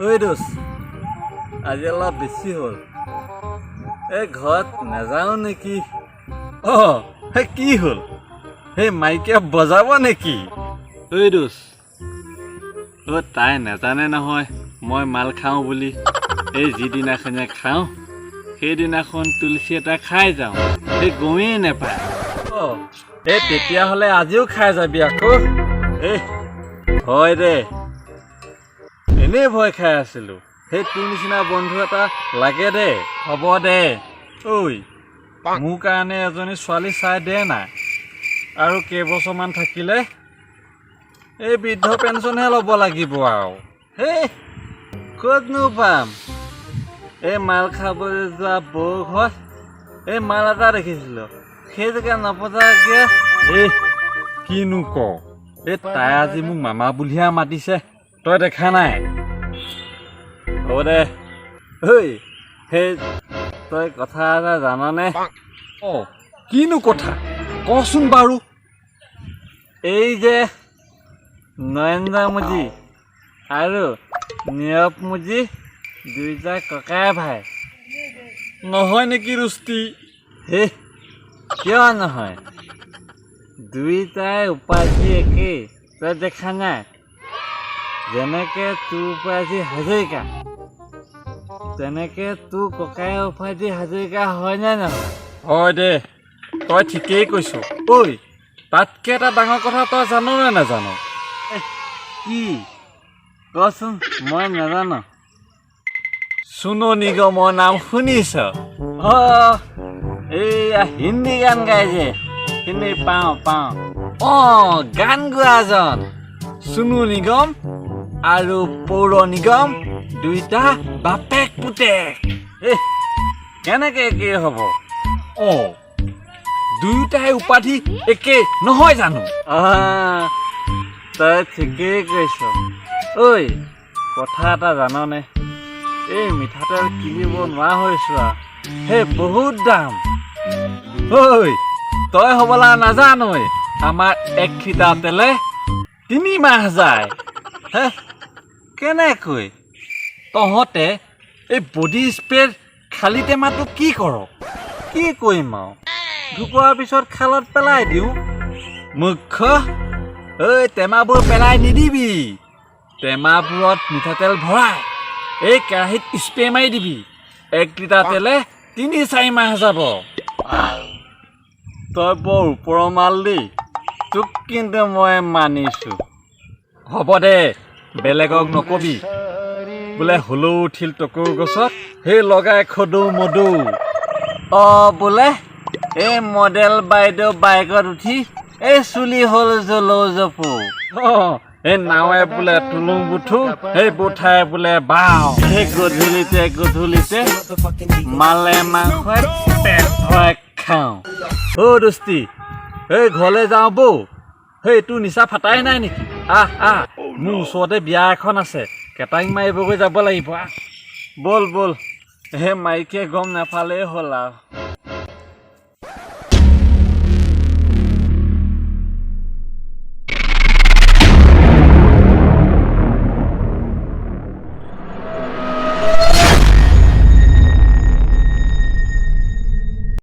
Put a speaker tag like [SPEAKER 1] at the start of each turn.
[SPEAKER 1] ঐ দোষ, আজি অলপ বেছি হ'ল। এই ঘৰত নাযাওঁ নেকি? অঁ, সেই কি হ'ল? সেই মাইকীয়ে বজাব নেকি? ঐ দোষ, অ' তাই নাজানে নহয় মই মাল খাওঁ বুলি। এই যিদিনাখনে খাওঁ, সেইদিনাখন তুলসী এটা খাই যাওঁ, সেই গমেই নাপায়। অঁ, এই তেতিয়াহ'লে আজিও খাই যাবি আকৌ। এই হয় দে, এনেই ভয় খাই আছিলোঁ। সেই তোৰ নিচিনা বন্ধু এটা লাগে দে। হ'ব দে। ঐ, মোৰ কাৰণে এজনী ছোৱালী চাই দে না। আৰু কেইবছৰমান থাকিলে এই বৃদ্ধ পেঞ্চনহে ল'ব লাগিব আৰু। হেই, ক'তনো পাম? এই মাল খাবলৈ যোৱা বৌ ঘৰত এই মাল এটা দেখিছিলোঁ, সেইটোকে নপতাকে। এই কিনো ক! এই তাই আজি মোক মামা বুলিহে মাতিছে, তই দেখা নাই? হ'ব দে। ঐ, সেই তই কথা এটা জাননে?
[SPEAKER 2] অঁ, কিনো কথা, কচোন বাৰু।
[SPEAKER 1] এই যে নৰেন্দ্ৰ মোদী আৰু নীৰৱ মোদী দুয়োটা ককাই ভাই।
[SPEAKER 2] নহয় নেকি ৰুষ্টি?
[SPEAKER 1] হে, কিয় নহয়? দুয়োটাই উপাধি একেই, তই দেখা নাই? যেনেকে তোৰ উপাধি হাজৰিকা, তেনেকে তোৰ ককাইৰ উপাধি হাজৰিকা, হয়নে নহয়?
[SPEAKER 2] হয় দে, তই ঠিকেই কৈছ। ঐ, তাতকৈ এটা ডাঙৰ কথা তই জান নে নাজান?
[SPEAKER 1] কি, কচোন, মই নাজানো।
[SPEAKER 2] চুনু নিগমৰ নাম শুনিছ?
[SPEAKER 1] অ, এইয়া হিন্দী গান গাই যে, চিনি পাওঁ পাওঁ।
[SPEAKER 2] অঁ, গান গোৱাজন চুনু নিগম আৰু পৌৰ নিগম দুইটা বাপেক পুতেক।
[SPEAKER 1] এ, কেনেকে একেই হ'ব?
[SPEAKER 2] অঁ, দুয়োটাই উপাধি একেই নহয় জানো?
[SPEAKER 1] আহ, তই ঠিকেই কৈছ। ঐ, কথা এটা জাননে? এই মিঠাতেল কিনিব নোৱাৰা হৈছো আৰু, সেই বহুত দাম।
[SPEAKER 2] ঐ, তই হ'বলা নাজানই, আমাৰ 1 লিটাৰ তেলে 3 মাহ যায়।
[SPEAKER 1] হে, কেনেকৈ?
[SPEAKER 2] তহঁতে এই বডি স্প্ৰেৰ খালী টেমাটো কি কৰ?
[SPEAKER 1] কি কৰিম আৰু, ঢুকোৱাৰ পিছত খালত পেলাই দিওঁ।
[SPEAKER 2] মূৰ্খ! ঐ, টেমাবোৰ পেলাই নিদিবি। টেমাবোৰত মিঠাতেল ভৰাই এই কেৰাহীত স্প্ৰে মাৰি দিবি। 1 লিটাৰ তেলে 3-4 মাহ যাব।
[SPEAKER 1] তই বৰ ওপৰৰ মাল দেই, তোক কিন্তু মই মানিছো।
[SPEAKER 2] হ'ব দে, বেলেগক নকবি। বোলে হলেও উঠিল টকৌ গছত, সেই লগাই খদৌ মদৌ।
[SPEAKER 1] অ, বোলে এই মডেল বাইদেউ বাইকত উঠি এই চুলি হ'ল জলৌ জপৌ।
[SPEAKER 2] অ, এই নাৱে বোলে টুলুং বুথুং, সেই বঠাই বোলে বাওঁ।
[SPEAKER 1] সেই গধূলিতে গধূলিতে মালে মাংসই পেট ভৰাই খাওঁ।
[SPEAKER 2] অ' দোস্তি, এই ঘৰলৈ যাওঁ বৌ। সেই তোৰ নিচা ফাটাই নাই নেকি? আহ আহ, মোৰ ওচৰতে বিয়া এখন আছে, কেটাৰিং মাৰিবগৈ যাব লাগিব। আহ।
[SPEAKER 1] ব'ল ব'ল, সেই মাইকীয়ে গম নাপালেই হ'ল আৰু।